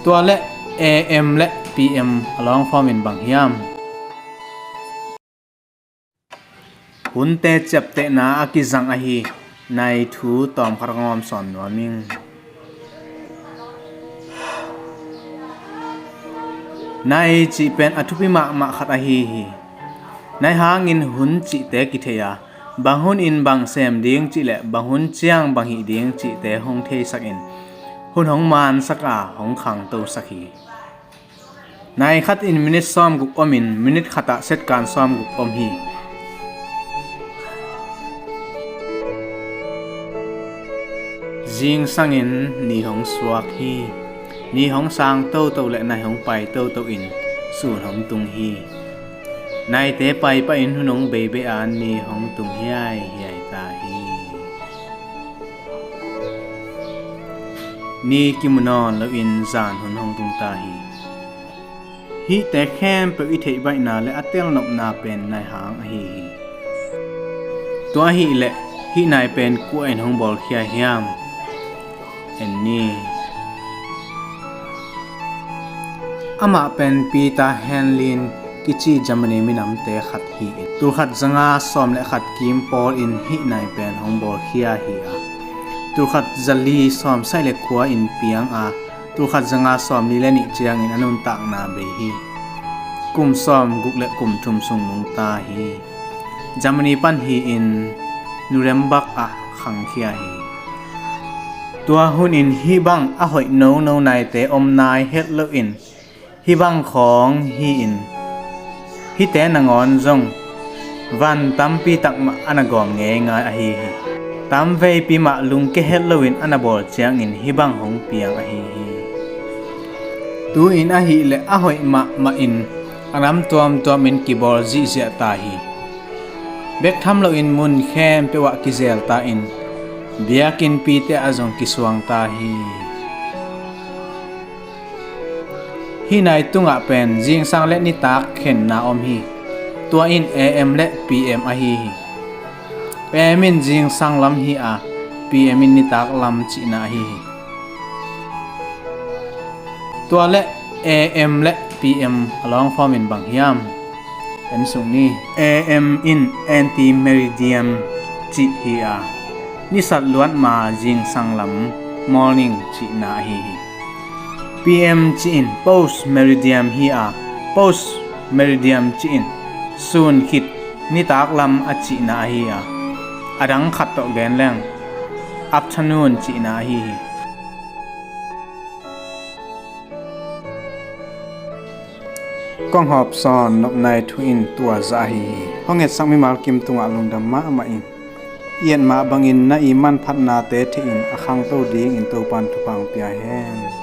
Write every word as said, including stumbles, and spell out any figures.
Tua le A M le P M a lawng form in bang hiam? Hunte ciaptehna a kizang ahi nai thu tawmkhat a ngawm sawn nuam ing. Nai cih pen a thupi mahmah khat ahi hi. Nai hangin hun cihte kithei a, bang hun in bang sem ding cih le bang hun ciang bang hih ding cihte hong theisak in, hun hong mansak a, hong khangtosak hi. Nai khat in minit sawmguk om in, minit khat ah second sawmguk om hi. Zingsang in ni hong suak hi. Ni hong sang toto le nai hong pai toto in sun hong tung hi. Naite pai pah in hun hong beibei a, ni hong tung hiaihiai ta hi. Ni kimu nawn loin zan hun hong tung ta hi. Hihte khempeuh i theih baihna le a telnopna pen nai hang ahi hi. Tua ahih leh hih nai pen kua in hong bawlkhia hiam? En ni. Amah pen Peter Henlin kici Germany minamte khat hi in, tulkhat zanga sawm le khat kim pawl in hih nai pen hong bawlkhia hi a, tulkhat zali sawm sai le kua in piang a, tulkhat zanga sawm li le nih ciangin a nuntakna bei hi. Kum sawm guk le kum thum sung nungta hi. Germany pan hi in Nuremberg ah khangkhia hi. Tua hun in hih bang a hoih nono naite om nai het loin, hih bang khawng hi in, hihte nangawn zong van tampi tak mah a na gawm ngeingai ahi hi. Tamveipi mah lungke het loin a na bawl ciangin hih bang hong piang ahi hi. Tu-in ahih leh a hoih mahmah in a nam tuamtuam in kibawl zihziah ta hi. Bek tham loin mun khempeuh ah kizel ta in, biakinnpite ah zong kisuang ta hi. Hih nai tungah pen zingsang le nitak khenna om hi. Tua in A M le P M ahi hi. A M in zingsang lam hi a, P M in nitak lam cihna ahi hi. Tua le A M le P M a lawng form in bang hiam? En suk ni. A M in ante-meridian cih hi a, nisat luat ma zingsang lam, morning cihna ahi hi. P M cih in post-meridian hi a, post-meridian cih in sun khit nitak lam a cihna ahi a, a dang khat tawh gen leng afternoon cihna ahi hi. Kong hawp sawn nopnai thu in tua zah ahi hi. Hong etsak mimal kim tungah lungdam mahmah ing. I et mah bangin na i manphatnate thei in a khangto dingin Topan thupha hong pia hen.